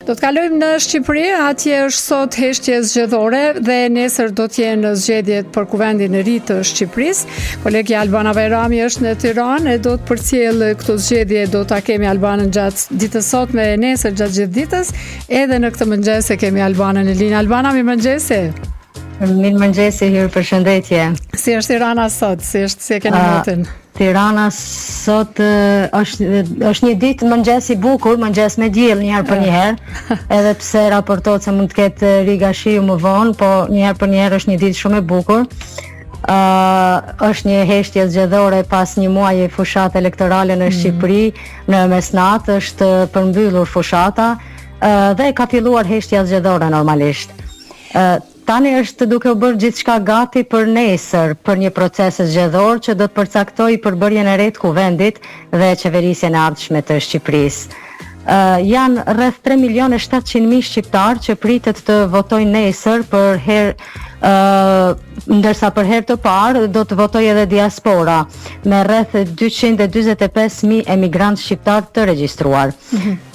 Do të kalojmë në Shqipëri, atje është sot heshtje zgjedhore dhe nesër do të jenë zgjedhjet për Kuvendin e ri të Shqipërisë. Kolegja Albana Bajrami është në Tiranë e do të përcjellë këto zgjedhje, do ta kemi Albanën gjatë ditës sotme e nesër gjatë gjithë ditës, edhe në këtë mëngjes e kemi Albanën në linjë. Albana, mirëmëngjesi. Mirëmëngjesi, Hyr, përshëndetje. Si është Tirana sot? Si është si e keni motin? Tirana sot është është një ditë mëngjes i bukur, mëngjes me diell një herë për një herë, edhe pse raportohet se mund të ketë riga shiu më vonë, po një herë për një herë është një ditë shumë e bukur. Ë uh, është një heshtje zgjedhore pas një muaji fushatë elektorale në mm. Shqipëri, në mesnatë është përmbyllur fushata uh, dhe ka filluar heshtja zgjedhore normalisht. Tani është duke u bërë gjithçka gati për nesër, për një proces zgjedhor që do të përcaktojë përbërjen e re të Kuvendit dhe qeverisjen e ardhshme të Shqipërisë. Janë rreth 3 milionë e 700 mijë shqiptarë që pritet të votojnë nesër për herë ndërsa për herë të parë do të votojë edhe diaspora me rreth 245 mijë emigrantë shqiptarë të regjistruar. Mm -hmm.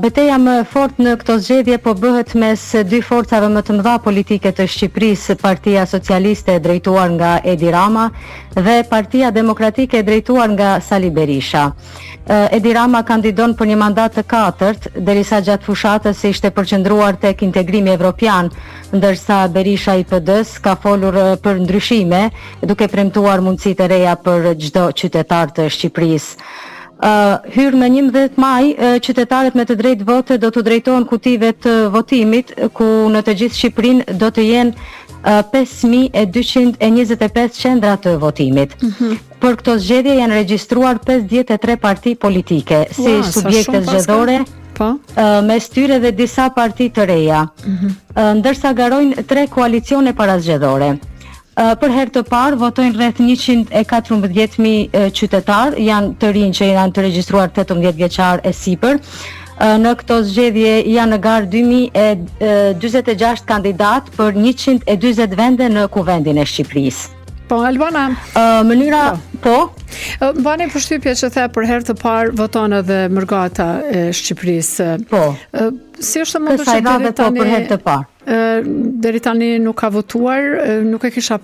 Beteja më e fortë në këto zgjedhje po bëhet mes dy forcave më të mëdha politike të Shqipërisë, Partia Socialiste e drejtuar nga Edi Rama dhe Partia Demokratike e drejtuar nga Sali Berisha. Edi Rama kandidon për një mandat të katërt, derisa gjatë fushatës ishte përqendruar tek integrimi evropian, ndërsa Berisha i PD-së ka folur për ndryshime, duke premtuar mundësi të reja për çdo qytetar të Shqipërisë. Hyrë më 11 maj, qytetarët me të drejtë vote do t'u drejtohen kutive të votimit, ku në të gjithë Shqipërinë do të jenë 5225 qendra të votimit. Mm -hmm. Për këto zgjedhje janë regjistruar 53 parti politike, si Ua, subjekte zgjedhore, po. mes tyre dhe disa parti të reja. Mm -hmm. Ndërsa garojnë tre koalicione parazgjedhore. Për herë të parë votojnë rreth 114.000 qytetarë, janë të rinj që janë të regjistruar 18 vjeçar e sipër. Në këto zgjedhje janë në garë 2046 kandidatë për 140 vende në Kuvendin e Shqipërisë. Po, Albana. Uh, mënyra, po. po. Më bëri përshtypje që the për herë të parë voton edhe mërgata e Shqipërisë. Po. Si është e mundur që deri po, tani... për herë të parë. Deri tani nuk ka votuar, nuk e kisha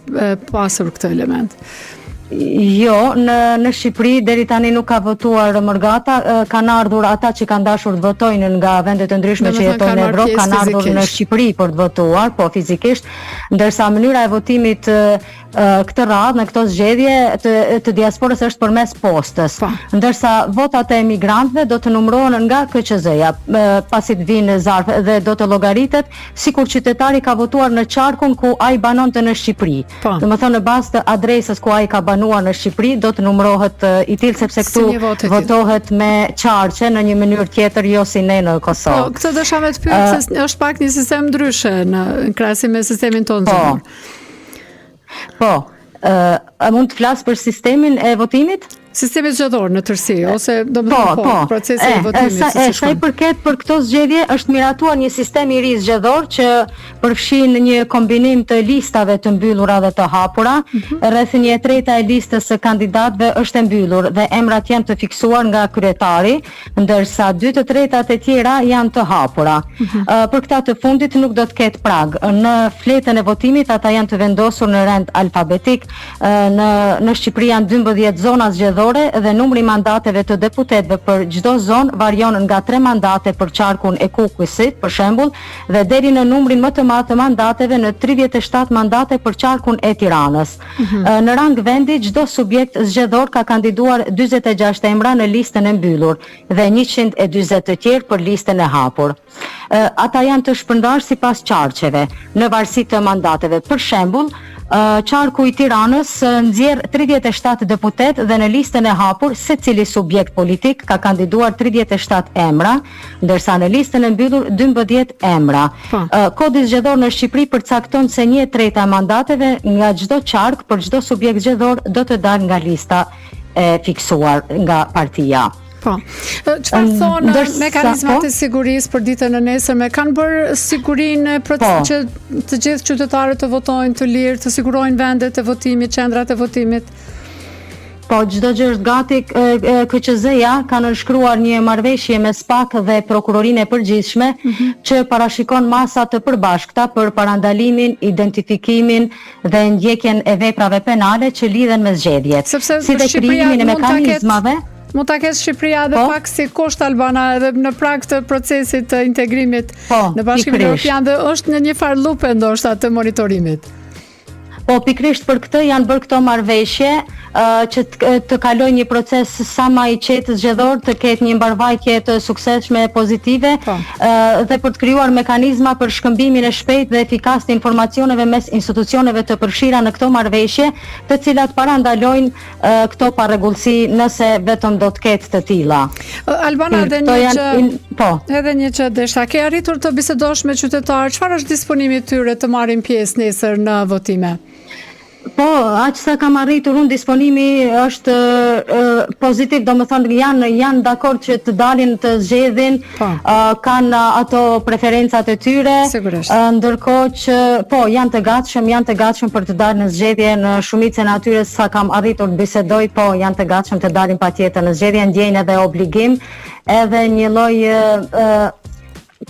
pasur këtë element. Jo, në në Shqipëri deri tani nuk ka votuar mërgata, kanë ardhur ata që kanë dashur të votojnë nga vende të ndryshme që jetojnë në Evropë, kanë ardhur në Shqipëri për të votuar, po fizikisht, ndërsa mënyra e votimit këtë radhë në këto zgjedhje të, të diasporës është përmes postës. Po. Ndërsa votat e emigrantëve do të numërohen nga KQZ-ja, pasi të vijnë në zarf dhe do të llogaritet sikur qytetari ka votuar në qarkun ku ai banonte në Shqipëri. Po. Domethënë në bazë të adresës ku ai ka banuar në Shqipëri do të numërohet i tillë sepse këtu si votohet me qarqe në një mënyrë tjetër, jo si ne në Kosovë. Po, këtë desha me të pyet uh, se është pak një sistem ndryshe në krahasim me sistemin tonë po. Po, a mund të flas për sistemin e votimit? Sistemi zgjedhor në tërësi ose domethënë po, po, po, procesi i votimit sa, si sa i përket për këto zgjedhje është miratuar një sistem i ri zgjedhor që përfshin një kombinim të listave të mbyllura dhe të hapura. Mm -hmm. Rreth një e treta e listës së kandidatëve është e mbyllur dhe emrat janë të fiksuar nga kryetari, ndërsa dy të tretat e tjera janë të hapura. Mm -hmm. Për këta të fundit nuk do të ketë prag. Në fletën e votimit ata janë të vendosur në rend alfabetik. Në në Shqipëri janë 12 zona zgjedhore dhe numri i mandateve të deputetëve për çdo zonë varion nga 3 mandate për qarkun e Kukësit, për shembull, dhe deri në numrin më të madh të mandateve në 37 mandate për qarkun e Tiranës. Mhm. Në rang vendi, çdo subjekt zgjedhor ka kandiduar 46 emra në listën e mbyllur dhe 140 të tjerë për listën e hapur. Ata janë të shpërndarë sipas qarqeve, në varësi të mandateve. Për shembull, qarku i Tiranës nxjerr 37 deputetë dhe në listën e hapur secili subjekt politik ka kandiduar 37 emra, ndërsa në listën e mbyllur 12 emra. Po. Kodi zgjedhor në Shqipëri përcakton se një e treta e mandateve nga çdo qark për çdo subjekt zgjedhor do të dalë nga lista e fiksuar nga partia. Po. Çfarë thonë mekanizmat po? e sigurisë për ditën e nesërme? Kanë bërë sigurinë për po. që të gjithë qytetarët të votojnë të lirë, të sigurojnë vendet e votimit, qendrat e votimit? Po, çdo gjë është gati. KQZ-ja ka nënshkruar një marrëveshje me SPAK dhe Prokurorinë e Përgjithshme mm -hmm. që parashikon masa të përbashkëta për parandalimin, identifikimin dhe ndjekjen e veprave penale që lidhen me zgjedhjet, Sepse si dhe krijimin e mekanizmave. Mund ta ketë Shqipëria edhe po? pak si kusht Albana edhe në prag të procesit të integrimit po, në Bashkimin Evropian dhe është në një farë lupe ndoshta të monitorimit. Po, pikërisht për këtë janë bërë këto marrëveshje që të kalojë një proces sa më i qetë zgjedhor, të ketë një mbarëvajtje të suksesshme pozitive po. dhe për të krijuar mekanizma për shkëmbimin e shpejtë dhe efikas të informacioneve mes institucioneve të përfshira në këto marrëveshje, të cilat parandalojnë këto parregullsi nëse vetëm do të ketë të tilla. Albana edhe një që po. Edhe një që desha, ke arritur të bisedosh me qytetarë, çfarë është disponimi i tyre të marrin pjesë nesër në votime? Po, aq sa kam arritur unë disponimi është pozitiv, domethënë janë janë dakord që të dalin të zgjedhin, po. kanë ato preferencat e tyre, ndërkohë që po janë të gatshëm, janë të gatshëm për të dalë në zgjedhje në shumicën e atyre sa kam arritur të bisedoj, po janë të gatshëm të dalin patjetër në zgjedhje, ndjejnë edhe obligim, edhe një lloj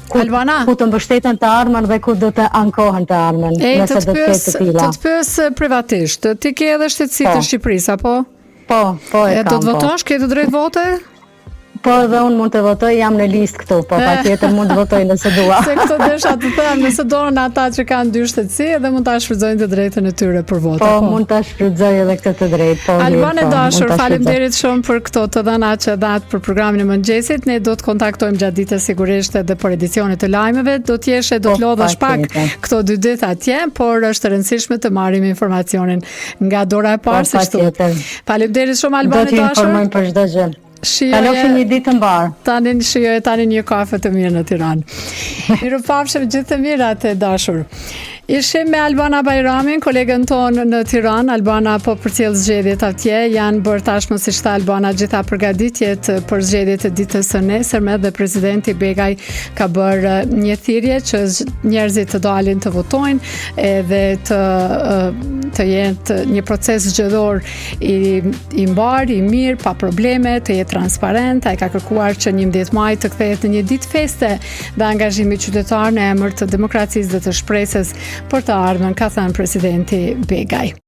ku, Albana, ku të mbështeten të ardhmen dhe ku do të ankohen të ardhmen, nëse do të ketë të tilla. Të të pyes privatisht, ti ke edhe shtetësi po. të Shqipërisë apo? Po, po e, e kam. Do të po. votosh, ke të drejtë vote? Po edhe unë mund të votoj, jam në listë këtu, po patjetër mund të votoj nëse dua. Se këtë desha të them, nëse donë ata që kanë dy shtetësi, edhe mund ta shfrytëzojnë të drejtën e tyre për votë. Po, po, mund ta shfrytëzoj edhe këtë të drejtë. Po, Albana e po, dashur, faleminderit shumë për këto të dhëna që dhatë për programin e mëngjesit. Ne do të kontaktojmë gjatë ditës sigurisht edhe për edicionet e lajmeve. Do të jesh e do të po, lodhesh pak këto dy ditë atje, por është e rëndësishme të marrim informacionin nga dora e parë, po, siç thuhet. Faleminderit shumë Albana e dashur. Do t'ju informojmë për çdo gjë. Shijoje. Kalofshi një ditë të mbarë. Tani shijoje tani një kafe të mirë në Tiranë. Mirupafshim gjithë të mirat e dashur. Ishim me Albana Bajramin, kolegen tonë në Tiranë. Albana po përcjell zgjedhjet atje. Janë bërë tashmë siç tha Albana gjitha përgatitjet për zgjedhjet e ditës së nesërme dhe presidenti Begaj ka bërë një thirrje që njerëzit të dalin të votojnë edhe të të jetë një proces zgjedhor i i mbarë, i mirë, pa probleme, të jetë transparent. Ai ka kërkuar që 11 maji të kthehet në një ditë feste dhe angazhimi qytetar në emër të demokracisë dhe të shpresës për të ardhmen, ka thënë presidenti Begaj.